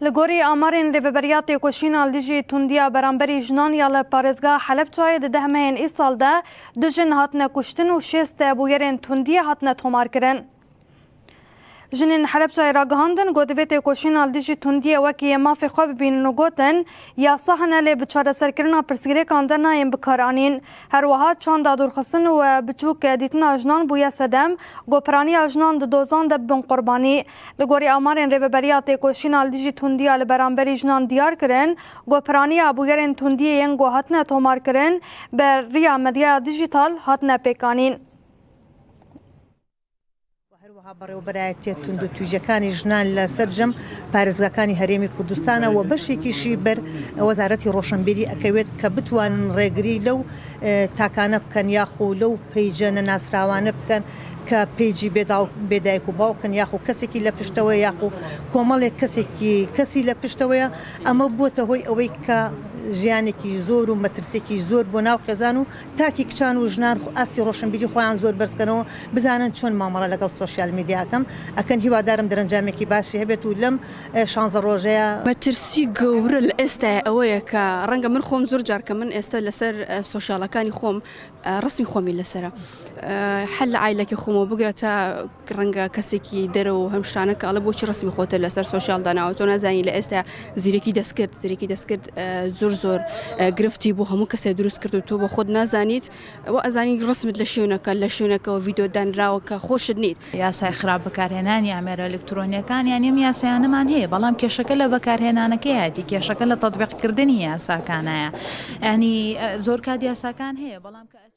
Li gorî amarên Rêveberiya Têkoşîna li dijî tundiya beramberî jinan ya li parêzgeha Helebçayê di deh mehên îsal de du jin hatine kuştin û 60 bûyerên tundiyê hatine tomarkirin. Jinên Helebçayê ragihandin ku divê têkoşîna li dijî tundiyê wekî yê mafê xwe bibînin û gotin, Yasa hene lê bi çareserkirina pirsgirêkan de nayên bikaranîn. Her wiha çanda dûrxistin û biçûk dîtina jinan bûye sedem ku piraniya jinan di dozan de bibin qurbanî. Li gorî amarên Rêveberiya Têkoşîna li dijî tundiya li beramberî jinan diyar kirin ku piraniya bûyerên tundiyê yên ku hatine tomarkirin bi riya medyaya dijîtal hatine pêkanîn. هەروەها بەڕێوەبەرایەتیە توندوتیژەکانی ژنان لە سەرجەم پارێزگاکانی هەرێمی کوردستانە و بەشێکیشی بەر وەزارەتی ڕۆشنبیری ئەکەوێت کە بتوانن ڕێگری لەو تاکانە بکەن یاخو لەو پەیجە نەناسراوانە بکەن کە پەیجی بێ دایک و باوکن یاخو کەسێکی لە پشتەوەیە یاخو کۆمەڵێک کەسێکی کەسی لە پشتەوەیە ئەمە بووەتە هۆی ئەوەی کە ژیانێکی زۆر و مەترسێکی زۆر بۆ ناو خێزان و تاکی کچان و ژنان ئاستی ڕۆشنبیری خۆیان زۆر بەرز کەنەوە بزانن چۆن مامەڵە لەگەڵ سۆشیال میدیا ئەکەم ئەکەن هیوادارم دەرەنجامێکی باشی هەبێت و لەم شانزە ڕۆژەیا. مەترسی گەورە لە ئێستایا ئەوەیە کە ڕەنگە من خۆم زۆر جار کە من ئێستا لەسەر سۆشیالەکانی خۆم ڕەسمی خۆمی لەسەرە حەل لە عایلەکەی خۆمەوە بگرە تا ڕەنگە کەسێکی دەرەوە و هەم شتانە کە ئەڵێ بۆچی ڕەسمی خۆتە لەسەر سۆشیال داناوە تۆ نازانی لە ئێستا زیرەکی دەستکرد زیرەکی دەستکرد زۆر زۆر گرفتی بۆ هەموو کەسێ دروست کرد و تۆ بە خۆت نازانیت و ئەزانی ڕسمت لە شوێنەکە لە شوێنەکەەوە ڤیدۆ دانراوە کە خۆشت نیت. یاسای خراپ بەکارهێنانی ئامێرە ئەلکترۆنیەکان یانی ئەم یاسایانەمان هەیە بەڵام کێشەکە لە بەکارهێنانەکەیەتی کێشەکە لە تەتبیق کردنی یاساکانایە یانی زۆر کات یاساکان هەیە بەڵام کە.